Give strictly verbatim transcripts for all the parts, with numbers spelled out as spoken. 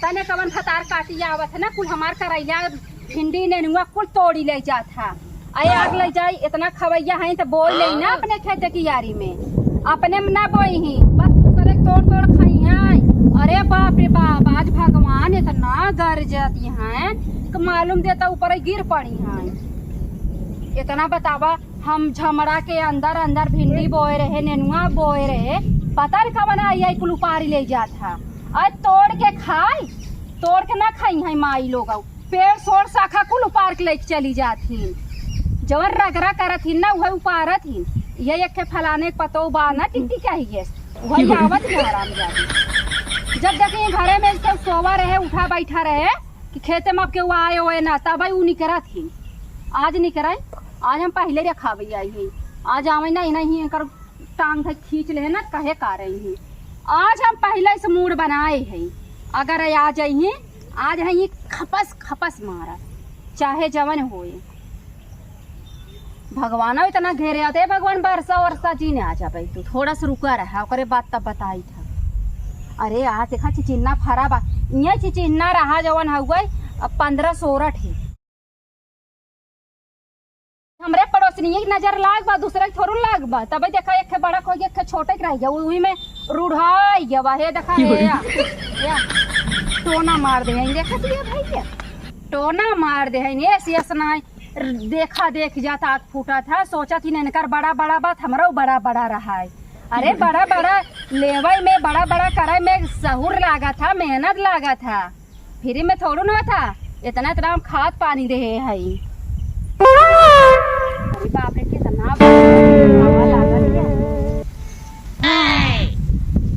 तने कवन भतार काटी आवत है ना, कुल हमार करैला, भिंडी, नेनुआ कुल तोड़ी ले जात है। अरे आग लग जाई, इतना खवैया है तो बोए ले ना अपने खेत की यारी में, अपने में ना बोई ही, बस दूसरे तोड़ तोड़ खाई हैं। अरे बाप रे बाप, आज भगवान इतना गरजती हैं कि मालूम देता ऊपर गिर पड़ी हैं। इतना बतावा, हम झमड़ा के अंदर अंदर भिंडी बोए रहे, नेनुआ बोए रहे, पता नहीं कवन आई आई कुल उपारी ले जात है। आज तोड़ के खाई, तोड़ के ना खाई हैं माई लोग, पेड़ सोड़ शाखा कुल उपार के लेके चली जात हिन। जवन रगरा करत हिन ना, उहे उपारत हिन। ये एक ठे फलाने के पतो बा ना, टिकटिक कही है, वही आवत है हरामजादी। जब देखी घरे में केहू सोवा रहे, उठा बैठा रहे कि खेते में अब केहू आए होए ना, तब ऊ निकरत हिन। आज निकरे, आज हम पहले रखावे आई है, आज आवे ना, इन्हें ही एकर टांग धइ खींच ले ना, कहे का रही है। आज हम पहले से मूड बनाए हैं, अगर आ जाइए, आज है ये खपस खपस मारा, चाहे जवन होए। भगवानो इतना घेरे आते, "भगवान, बरसा वरसा जी ने आ जाबे, तू थोड़ा सा रुका रहा, ओकरे बाद तब बताई था।" अरे, आज देखा चिचिन्ना फरा बा, ये चिचिन्ना रहा जवन हउए, अब पन्द्रह सोरठ है। हमरे पड़ोसनिये के नजर लाग बा, दूसरे के थोड़ू लाग बा। तबे देखा, एक ठे बड़ा खोई, एक ठे छोटे के रह गया, उही में रुढ़ाई गया बा। हे देखा, हे या, या, टोना मार दे हैं, देखा दिया भाई क्या? टोना मार दे हैं, एस, एस नाई, देखा देख जात आग फूटा था, सोचा थी इनकर बड़ा बड़ा बात, हमरो बड़ा बड़ा रहा है। अरे बड़ा बड़ा लेवे में, बड़ा बड़ा करे में सहूर लागा था, मेहनत लागा था। फ्री में थोड़ू ना था, इतना इतना हम खाद पानी देहे हई। अरे बाप रे, कितना हवा लागल है।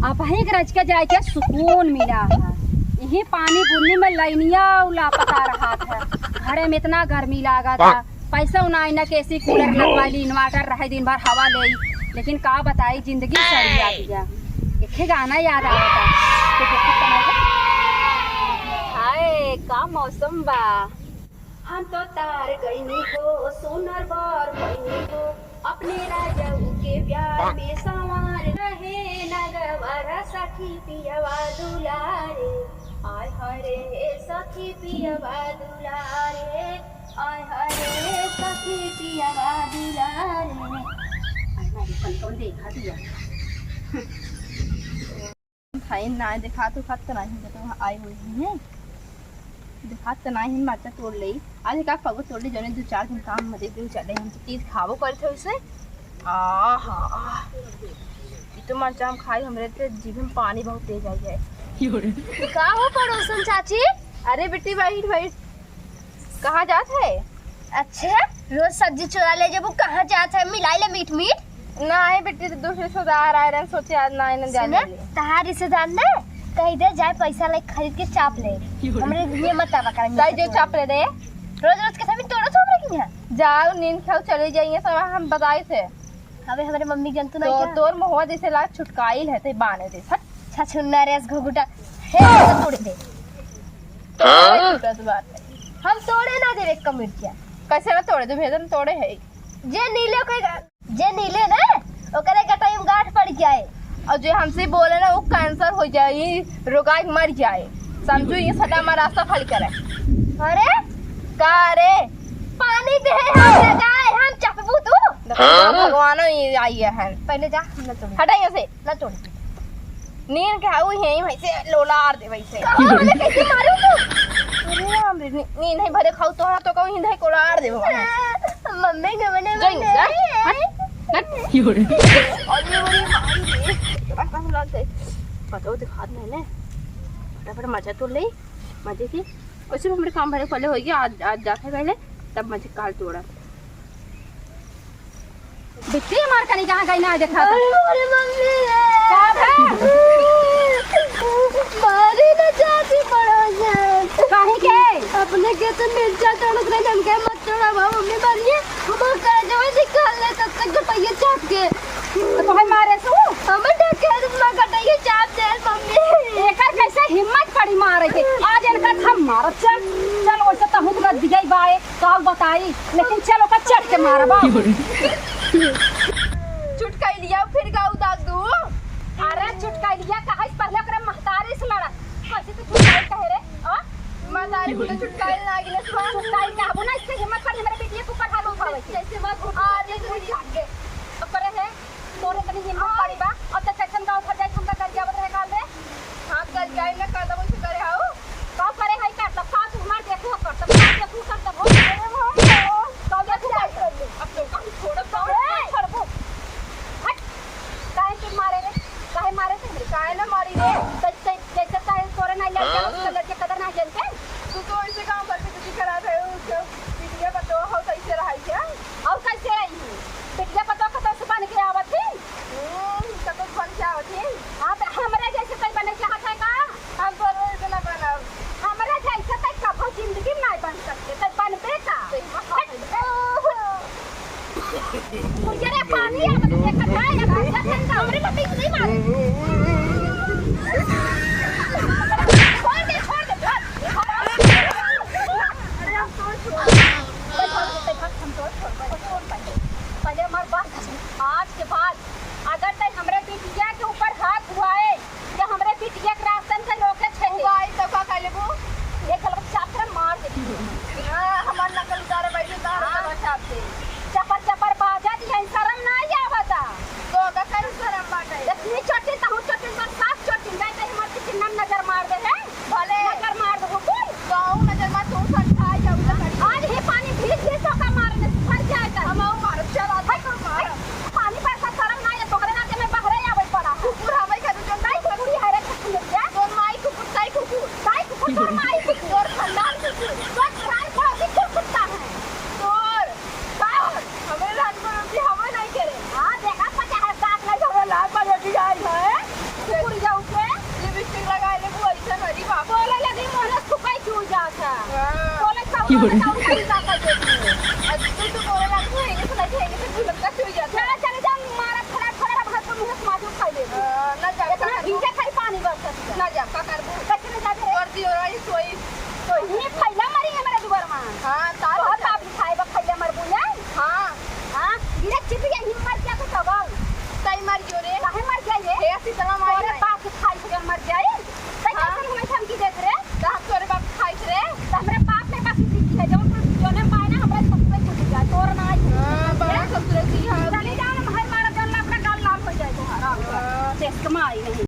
अब ही गरज के जाए के सुकून मिला है। यही पानी बुन्नी में लाइनिया लापता रहा था। घरे में इतना गर्मी लागा था। पैसा उनाई ना के एसी कूलर लगवा ली, इन्वर्टर रहे दिन भर हवा ले, लेकिन का बताई जिंदगी सड़िया दिया। एक ही गाना याद आवा था। तो देखो कमाल का। हाय, का मौसम बा। हम तो तार गईनी हो, सुनर बर पैनी हो, अपने राजाऊ के प्यार में संवार रहे नगवारा सखी पियवा दुलारे। आय हरे सखी पियवा दुलारे। आय हरे सखी पियवा दुलारे। अरे मारी कौन कौन देखा दिया। खाई ना, देखात उखात तो नहीं, तो आई हुई है। देखात तो नहीं, मरचा तोड़ ले। आज का पगो तोड़ ले, जौने दो चार दिन काम मजे दिन चले, हम तो तीज खाबो करत है उसे। आहा, ई तो मरचा हम खाई, हमरे तो जीभ में पानी बहुत तेज आई है। का हो पड़ोसन चाची? अरे बिट्टी, बैठ, बैठ। कहाँ जात है? अच्छा, रोज सब्जी चुरा ले जब, कहाँ जात है? मिलाई ले मीठ मीठ। नहीं बेटी, तो दूसरे रिश्तेदार आए रहे, सोचे आज ना इन्हें जाने सुना, ले। तहार रिश्तेदार ना, कही दे जाए पैसा ले खरीद के चाप ले। हमरे लिए मत आवा करें। ताई जो चाप ले दे। रोज रोज के सभी तोड़ो तो हमरे के यहाँ। जाओ नींद खाओ चले जाइए सब, हम बताए थे। अबे हमरे मम्मी जंतु नहीं तो क्या? तोर महुआ जैसे लाग छुटकाइल है, ते बाने दे। हट। छछुन्ना रेस घुघुटा। हे, तो तोड़ दे। हाँ? बस बात है। हम तोड़े ना देवे एक मिर्चा। कैसे ना तोड़े? तू भेजन तोड़े है। जे नीले ओकरे, जे नीले ना, ओकरे गटई में गांठ पड़ जाए। और जे हमसे बोले ना, वो कैंसर हो जाए, रोगाई मर जाए। समझो, ये सदा हमारा रास्ता खाली करे। अरे? का रे? पानी दे हम लगाए, हम चपबू तू? देखो, हाँ? भगवानो ये आई है। पहले जा, हम ना तोड़े। हटा यहाँ से। ना तोड़े। नीन के हाउ यहीं वहीं से लोलार दे वहीं से। कहाँ वाले कैसे मारू तू? अरे राम रे, नी-, नीन है भरे खाऊ तो हाँ तो कहूँ हिंदे कोलार दे भगवान। मम्मी के मने जाइए, मने। जा। हट, हट। अरे मेरी माँ रे, बड़ा काम लग गए। पता हो दिखात मैंने। फटाफट मजा तो ले, मजे की। वैसे भी हमरे काम भरे पहले होइगे, आज, आज जाते पहले, तब मजे काल तोड़ा। बिट्टी हमार कनी कहाँ गई ना देखा था। अरे, अरे मम्मी रे। का भा? मारी ना चाची पड़ोसन। काहे के? अपने के तो मिर्चा तोड़त रहे, हमके मत तोड़ा बा, मम्मी मारिए। हमार का जवाई निकाल ले तब तक गटइया चाप के। तो तोहे मारे सु? हमें ढकेल माँ गटइया चाप दे मम्मी। एकर कैसे हिम्मत पड़ी मारे के? आज इनका हम मारब। चल, चल, वैसे तो हुत गद दिया बाए। का बताई, लेकिन चल ओकर चढ़ के मारबा। चुटकैलिया फिर गाऊ दादू। अरे चुटकैलिया कहे से पहले ओकरे महतारी से लड़ा। कैसे तू चुटकैलिया कहे रे, आ? मतारी को तो छुटकाई ना गिले सुबह। छुटकाई का हबो ना, इसके हिम्मत पर हमरे बेटिया के ऊपर हाथ उठावे के। जैसे मार घोट अरे, के मुझे आगे। अब करे है, तोरे तनी हिम्मत पड़ी बा। अब तो कैसन गाँव घर जाए, हमका गरियावत रहे काल रे। हाँ, गरियाई ना, काल तो वैसे करे हाउ। का करे है, कर तब का तू हमार देखू, कर तब का देखू, कर तब हो। अरे भाई, का देखू, कर तब। अब तो का छोड़ब, का ए! छोड़बो। हट। काहे तू मारे रे? काहे मारे थे? काहे ना मारी रे? तो, तो जैसे चाहे तोरे ना लड़के, हाँ। उसके लड़के कदर ना जानते? तू तो ऐसे काम करके दुखी करा रहे हो, उसके बिटिया पतोह हो, तो ऐसे रहाई क्या? और कैसे आई हूँ? बिटिया पतोह का तो सुबह के आवत थी। हम्म, तो कुछ बन के आवत थी? हाँ, तो हमरा जैसे कोई बने चाहत है का? हम तो रोज ना बनब। हमरा जैसे तो कभो जिंदगी में नहीं बन सकते, तो बनबे का? सही बात है। हट। मुझे रे पानी आवत देखत है, या भैया खन का हमरे पे बिजली मारे। छोड़ दे, छोड़ दे, छोड़। अरे हम तो छोड़। हम तो छोड़, पहले हमार बात सुन। आज के बाद अगर तै हमरे बिटिया के ऊपर हाथ उठाए, या हमरे बिटिया के रास्ते से रोके छे तू। आई तो का कर लेबू? ये गलत चाप से मार दे। हाँ, हमार नकल उतारे बैठे, उतार हाँ। गलत चाप से। चपर चपर बाजा दी है, शर्म ना आई आवता। तो का कहीं शर्म बाटे? इतनी चोटिल, तहु चोटिल, तो सास चोटिल, जाए तो हमार किसी नम नजर मार दे है। भले। नजर मार दे हुकुम। तो नजर मार, तू संठा जाऊ तो कर। आज ही पानी भीज भीज तो का मारने से फट जाए तो। हम आऊ मार, चल आज हट, हम मार। हट। पानी पर का शर्म ना है, तोहरे नाते में बहरे आवे पड़ा है। कुकुर हवे का, तू जौन ताई कुकुर है रे, कुकुर क्या? तोर माई कुकुर, ताई कुकुर। ताई कुकुर, तोर माई कुकुर। तोर भंडार कुकुर। तोर भंडार को भी कुकुर कुत्ता है। तोर, तोर, हमें रात को रोटी हमें नहीं करे। हाँ, देखा, पता है, साग नहीं हमें लाग पर रोटी आई है। कुकुर जाऊ के। लिपस्टिक लगा ले, वो ऐसा हरी बाप। बोले लगी, मोहन सुखाई क्यों जाता? हाँ। बोले, सब क्यों? बताओ, सही बात है, देखो।